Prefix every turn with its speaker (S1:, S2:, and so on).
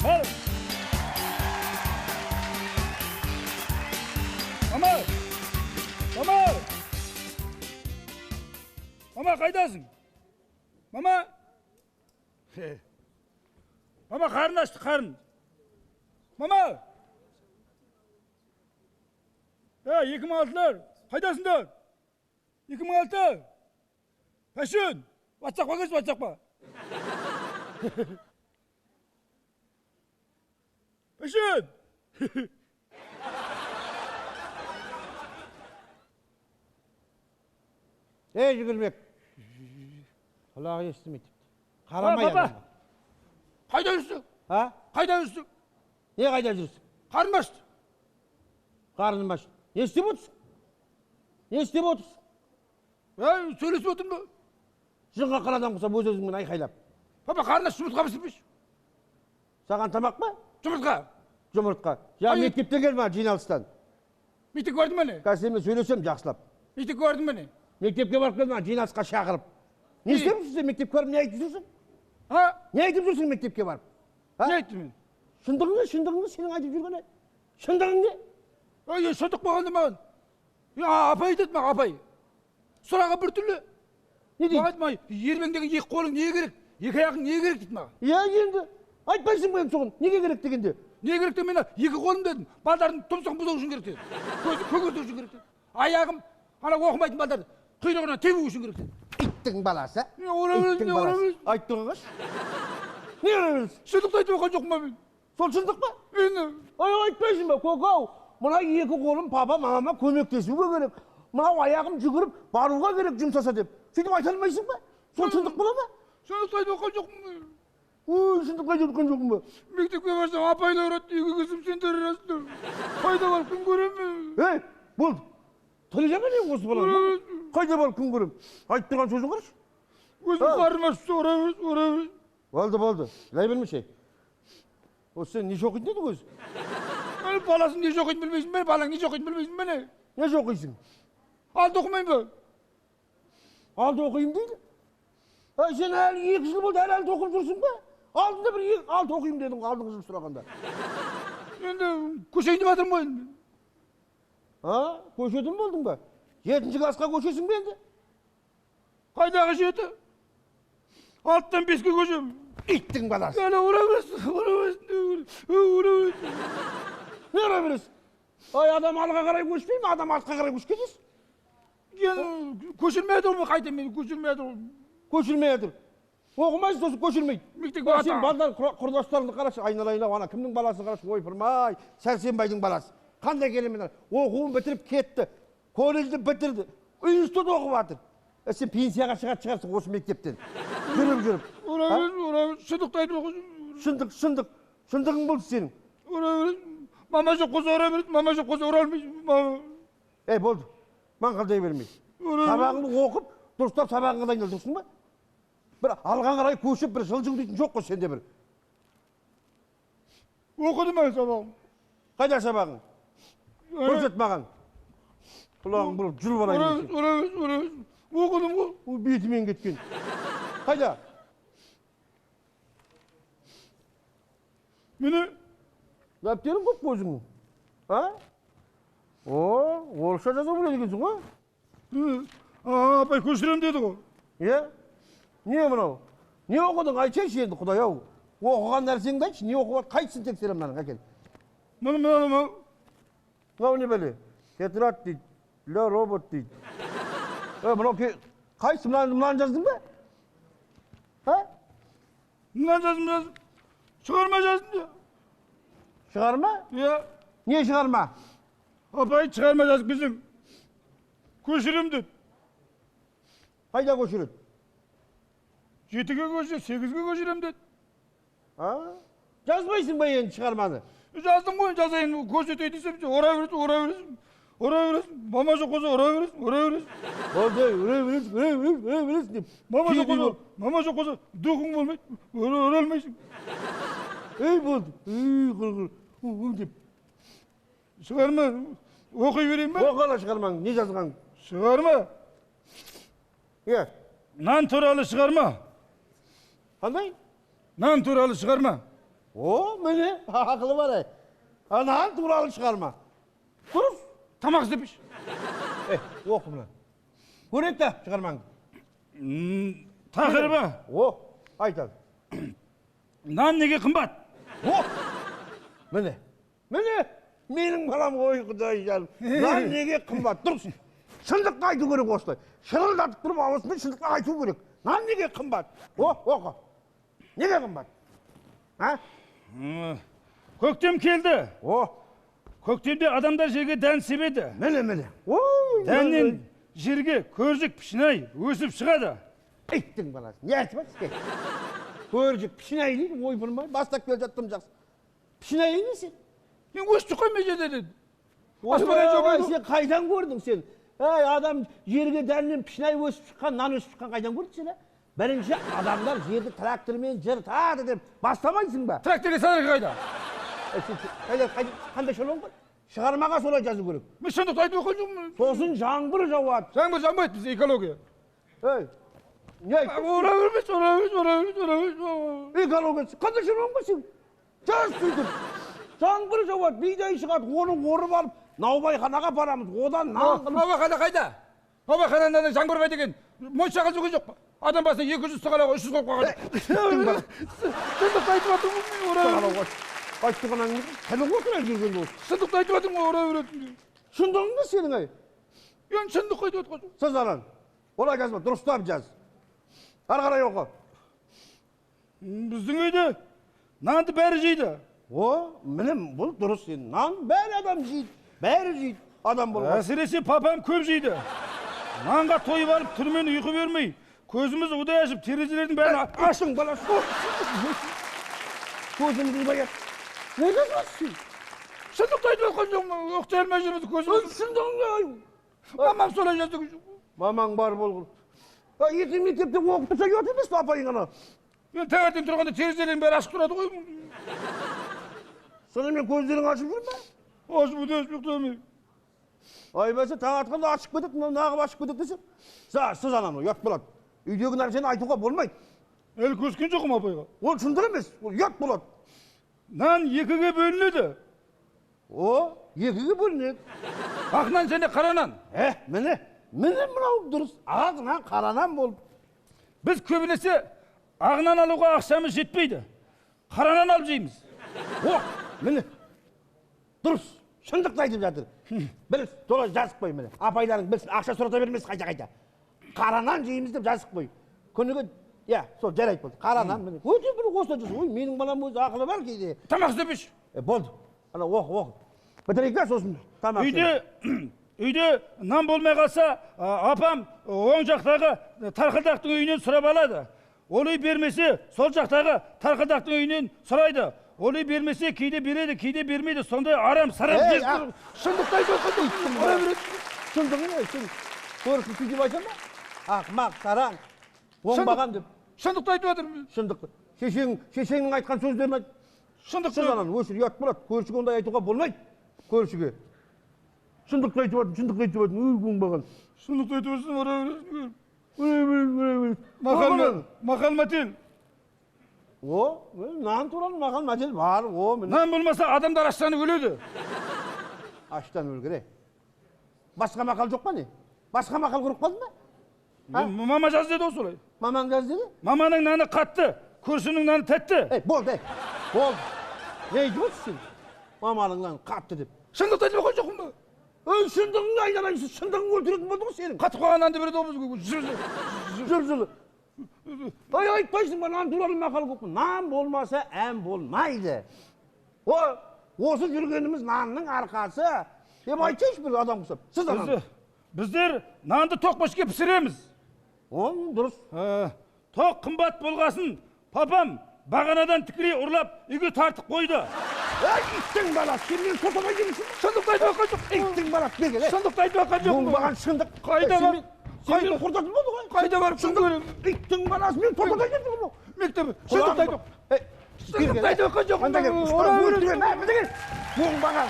S1: Мама! Мама! Мама! Мама, қайдасың? Мама! Мама, қарын ашты, қарын. Мама! 2006-лар, қайдасыңдар? 2006! Пәшін! Ватсапқа келші, ватсапқа. Пәшін!
S2: Ей, жүгірмек. Құлағы естімейді. Қарамай
S1: Папа!
S2: адамға.
S1: Қайда жүрсің?
S2: А?
S1: Қайда жүрсің?
S2: Не қайда жүрсің?
S1: Қарным ашты.
S2: Қарным ашты. Не істеп отырсың? Не істеп отырсың?
S1: Ей, сөйлесіп отырмын ба?
S2: Жын қаққан адам құсап өз өзіңмен айқайлап.
S1: Папа, қарны ашты, жұмыртқа пісірмеші.
S2: Саған тамақ па?
S1: Жұмыртқа.
S2: Жұмыртқа. Ja, мектептен кел маған жиналыстан.
S1: Мектепке бардың ба не?
S2: Қазір сенімен сөйлесем жақсылап.
S1: Мектепке бардың ба не?
S2: Мектепке барып келдім, маған жиналысқа шақырып. Не істеп жүрсің сен мектепке барып, не айтып жүрсің?
S1: А?
S2: Не айтып жүрсің мектепке барып? А?
S1: Не айттым мен?
S2: Шындығың не? Шындығың не? Сенің айтып жүргені? Шындығың не?
S1: Ей, шындық болғанда маған. Апай айтады маған, апай. Сұрағы біртүрлі.
S2: Не дейді?
S1: Маған айтмай, ербеңдеген екі қолың неге керек? Екі аяғың неге керек дейді маған.
S2: Иә, енді. Айтпайсың ба енді соған? Неге керек дегенде?
S1: Не керек деп мен екі қолым дедім. Балдардың тұмсығын бұзу үшін керек дедім. Көзін көгерту үшін керек дедім. Аяғым ана оқымайтын балдарды құйрығынан тебу үшін керек дедім.
S2: Иттің баласы.
S1: Не ұра бересің,
S2: Иттің
S1: не ұра
S2: баласы.
S1: бересің?
S2: Айтып тұрған қаш? Не ұра бересің?
S1: Шындықты айтып отқан жоқпын ба мен?
S2: Сол шындық па?
S1: Енді.
S2: Ай, айтпайсың ба, көке-ау? Мына екі қолым папа, мамама көмектесуге керек. Мынау аяғым жүгіріп баруға керек жұмсаса деп. Сөйтіп айта алмайсың ба? Сол шындық бола ма?
S1: Шындықты айтып отқан жоқпын мен.
S2: Ой, шындықты айтып отқан жоқпын ба?
S1: Мектепке барсам апайлар ұрады, үйге келсем сендер ұрасыңдар. Қайда барып күн көремін мен?
S2: Ей, болды. Тілі жаман не осы баланың? Қайда барып күн көремін? Айтып тұрған сөзін қарашы.
S1: Өзім қарным ашып ұра бересің, ұра бересің.
S2: Болды, болды. Жылай бермеші. Осы сен неше оқитын едің өзі?
S1: Ай, баласын неше оқитынын білмейсің бе? Балаң неше оқитынын білмейсің бе не?
S2: Неше оқисың?
S1: Алты оқымаймын ба?
S2: Алты оқимын дейді. Ай, сен әлі 2 жыл болды, әлі алты оқып жүрсің бе? Алдында бір алты оқимын дедің ғой, алдыңғы жыл сұрағанда.
S1: Енді көшейін деп жатырмын ғой енді.
S2: А, көшетін болдың ба? 7 классқа көшесің бе енді?
S1: Қайдағы 7? 6-тан 5-ке көшемін.
S2: Иттің баласы.
S1: Әлі ұра бересің, ұра бересің, ұра бересің.
S2: Не ұра бересің? Ай, адам алға қарай көшпей ме? Адам артқа қарай көшіп кетесің.
S1: Енді көшірмей жатыр ғой, қайта мен көшірмей жатыр ғой.
S2: Көшірмей жатыр. Оқымайсың, сосын көшірмейді.
S1: Мектепке
S2: Ой, сен
S1: ата-
S2: балдар құрдастарыңды қарашы, айналайын ау, ана кімнің баласын қарашы, ойпырмай, Сәрсенбайдың баласы. Қандай керемет, оқуын бітіріп кетті, колледжді бітірді, институт оқып жатыр. Сен пенсияға шығатын шығарсың осы мектептен. Жүріп, жүріп.
S1: Ұра бересің, ұра бересің. Шындықты айтып оқысың.
S2: Шындық, шындық, шындығың болды сенің.
S1: Ұра бересің. Мама жоқ болса ұра бересің, мама жоқ болса ұра алмайсың. Мама.
S2: Ей, болды. Маңқалдай бермей.
S1: Ұра бересің.
S2: Сабағыңды оқып, дұрыстап сабағыңа дайындал, дұрысың ба? Бір алға қарай көшіп, бір жылжың дейтін жоқ қой сенде бір.
S1: Оқыдым мен сабағым.
S2: Қайда сабағың? Көрсет маған. Құлағың бұрып жүріп алайын
S1: Ұра
S2: десең.
S1: бересің, ұра бересің, ұра бересің. Оқыдым ғой.
S2: О, бетімен кеткен. Қайда?
S1: Міне.
S2: Дәптерің көп қой өзіңнің. А? О, орысша жаза біледі екенсің ғой?
S1: Апай көшірем деді ғой.
S2: Иә? Не мынау? Не оқыдың? Айтсайшы енді, Құдай ау. Оқыған нәрсеңді айтшы, не оқып жатыр? Қайтсын тексеремін мынаның, әкел.
S1: Міне, мынаны, мынау.
S2: Мынау не бәле? Тетрад дейді, для робот дейді. Мынау қайсы? Мынаны жаздың ба? А?
S1: Мынаны жаздым, жаздым. Шығарма жаздым да.
S2: Шығарма?
S1: Иә.
S2: Не шығарма?
S1: Апай, шығарма жазып келсең, көшірем деді.
S2: Қайда көшіреді?
S1: 7-ге көшір, 8-ге көшірем деді.
S2: А? Жазбайсың ба енді шығарманы?
S1: Жаздым ғой, жазайын, көрсетейін десем, ұра бересің, ұра бересің, ұра бересің. Мама жоқ болса ұра бересің, ұра бересің.
S2: Болды, ұра бересің, ұра бересің, ұра бересің деп.
S1: Мама жоқ
S2: Кейде
S1: болса,
S2: бол.
S1: мама жоқ болса, духың болмайды, ұра алмайсың.
S2: Ей, болды. Ей, құр, құр, у, у деп.
S1: Шығарма, оқи берейін бе?
S2: Оқы ана шығармаң, не жазғаның?
S1: Шығарма.
S2: Иә.
S1: Нан туралы шығарма.
S2: Қандай?
S1: Нан туралы шығарма.
S2: О, міне, ақылы бар ай. Нан туралы шығарма. Дұрыс.
S1: Тамақ іздеп.
S2: Оқы мына. Көрейік та шығармаңды.
S1: Тақырыбы.
S2: О, айтады.
S1: Нан неге қымбат?
S2: О, міне, міне, менің балам ой, құдай жаным. Нан неге қымбат? Дұрыс. Шындықты айту керек осылай. Шырылдатып тұрып ауызымен шындықты айту керек. Нан неге қымбат? О, оқы. Неге қымбат? А?
S1: Көктем келді.
S2: О.
S1: Көктемде адамдар жерге дән себеді.
S2: Міне, міне. Ой,
S1: дәннен жерге көржік пішінай өсіп шығады.
S2: Иттің баласы. Не айтып жатсың? Көржік пішінай дейді, ойпырмай. Бастап келе жаттым жақсы. Пішінай не сен?
S1: Мен өстік қой мен жерде деді.
S2: Ой, сен қайдан көрдің сен? Ей, адам жерге дәннен пішінай өсіп шыққан, нан өсіп шыққан қайдан көрдің сен? Бірінші адамдар жерді трактормен жыртады деп бастамайсың ба?
S1: Тракторге садырға қайда?
S2: Қандай шаруаң бар? Шығармаға солай жазу керек.
S1: Мен шындықты айтып оқыған жоқпын.
S2: Сосын жаңбыр жауады.
S1: Жаңбыр жаумайды, бізде экология.
S2: Ей, не айттың?
S1: Ора бермес, ора бермес, ора бермес, ора бермес.
S2: Экология, қандай шаруаң бар сен? Жаз сөйтіп. Жаңбыр жауады, бидай шығады, оны орып алып, наубайханаға барамыз, одан нан қылып.
S1: Наубайхана қайда? Наубайханада Жаңбырбай деген монша қылып жүрген жоқ па? Адам басына 200 сығалауға 300 қойып қойған. Шындықты айтып жатырмын ғой, ора бермес.
S2: Айтты ғана тілі отыра жүрген осы.
S1: Шындықты айтып жатырмын ғой, ора беретін.
S2: Шындығың ба сенің ай?
S1: Енді шындық айтып жатқан жоқпын.
S2: Сыз аран. Олай жазма, дұрыстап жаз. Ары қарай оқы.
S1: Біздің үйде нанды бәрі жейді.
S2: О, міне бұл дұрыс енді. Нан бәрі адам жейді, бәрі жейді адам болған.
S1: Әсіресе папам көп жейді. Нанға тойып алып түнімен ұйқы бермей, көзіміз удай ашып терезелердің бәрін
S2: аштың баласы. Көзіміз удай ашып. Не жазасың?
S1: Шындықты айтып жатқан жоқпын, ұйықтай алмай жүрміз көзіміз.
S2: Шындығың
S1: Мамам солай жазды.
S2: Мамаң бар болғыр. Ертең мектепте оқып тұрса ұят емес пе апайың ана?
S1: Мен таңертең тұрғанда терезелердің бәрі ашық тұрады ғой.
S2: Сонымен көздерің ашып жүр ме?
S1: Ашып өтесіп ұйықтамай.
S2: Ай бәсе таң атқанда ашып кетеді, мынау нағып ашып кетеді десем. Сыз ананы, ұят болады. Үйдегі нәрсені айтуға болмайды.
S1: Әлі көскен жоқпын апайға.
S2: Ол шындық емес, ол ұят болады.
S1: Нан екіге бөлінеді.
S2: О, екіге бөлінеді.
S1: Ақ нан және қара нан.
S2: Міне, міне мынау дұрыс. Ақ нан, қара нан болып.
S1: Біз көбінесе ақ нан алуға ақшамыз жетпейді. Қара нан алып жейміз.
S2: О, міне, дұрыс, шындықты айтып жатыр. Бір солай жазып қой міне. Апайларың білсін, ақша сұрата бермес қайта-қайта. Қара нан жейміз деп жазып қой. Күніге, иә, сол жарайды болды. Қара нан міне. Өте бір осылай жазып, ой, менің балам өзі ақылы бар кейде.
S1: Тамақ істеп іш.
S2: Болды. Ана оқы, оқы. Бітірейік та сосын тамақ.
S1: Үйде нан болмай қалса, апам оң жақтағы тарқылдақтың үйінен сұрап алады. Ол үй бермесе, сол жақтағы тарқылдақтың үйінен сұрайды. Ол үй бермесе, кейде береді, кейде бермейді. Сондай арам сарап жеп. Шындықты айтып жатқан.
S2: Шындығың ой, сен көрші сөйтіп айта ма? Ақымақ, сараң, оңбаған деп.
S1: Шындықты айтып жатырмын.
S2: Шындықты. Шешеңнің айтқан сөздерін айт.
S1: Шындықты.
S2: Сіз ананы өшір, ұят болады. Көршіге ондай айтуға болмайды. Көршіге. Шындықты айтып жатырмын, шындықты айтып жатырмын. Өй, оңбаған.
S1: Шындықты айтып жатырсың, ора бересің. Мақал мәтел.
S2: О, нан туралы мақал мәтел бар. О, міне.
S1: Нан болмаса адамдар аштан өледі.
S2: Аштан өлгір, е. Басқа мақал жоқ па не? Басқа мақал құрып қалды ма?
S1: Мама жаз деді ғой солай.
S2: Мамаң жаз деді?
S1: Маманың наны қатты, көршінің наны тәтті.
S2: Ей, болды, ей, болды. Не айтып отырсың сен? Маманың наны қатты деп.
S1: Шындықты айтып жатқан жоқпын ба?
S2: Ей, шындығыңды айналайын, шындығың өлтіретін болды ғой сенің.
S1: Қатып қалған нанды береді ғой бізге.
S2: Жып-жылы. Ай, айтпайсың ба, нан туралы мақал көп. Нан болмаса ән болмайды. О, осы жүргеніміз нанның арқасы. Деп айтсайшы бір адам құсап. Сіз ананы.
S1: Біздер нанды тоқ пешке пісіреміз.
S2: О, дұрыс.
S1: Тоқ қымбат болғасын, папам бағанадан тікелей ұрлап үйге тартып қойды.
S2: Ей, иттің баласы, сен мені тоқтамай жүрсің бе?
S1: Шындықты айтып жатқан жоқ.
S2: Иттің баласы, бері кел.
S1: Шындықты айтып жатқан жоқпын.
S2: Оңбаған шындық.
S1: Қайда бар?
S2: Сен мені құртатын болды ғой.
S1: Қайда барып шын көремін?
S2: Иттің баласы, мені тоқтамай жүрсің ғой.
S1: Мектеп, шындықты айтып. Шындықты айтып жатқан жоқпын.
S2: Өлтіремін, міне кел. Оңбаған.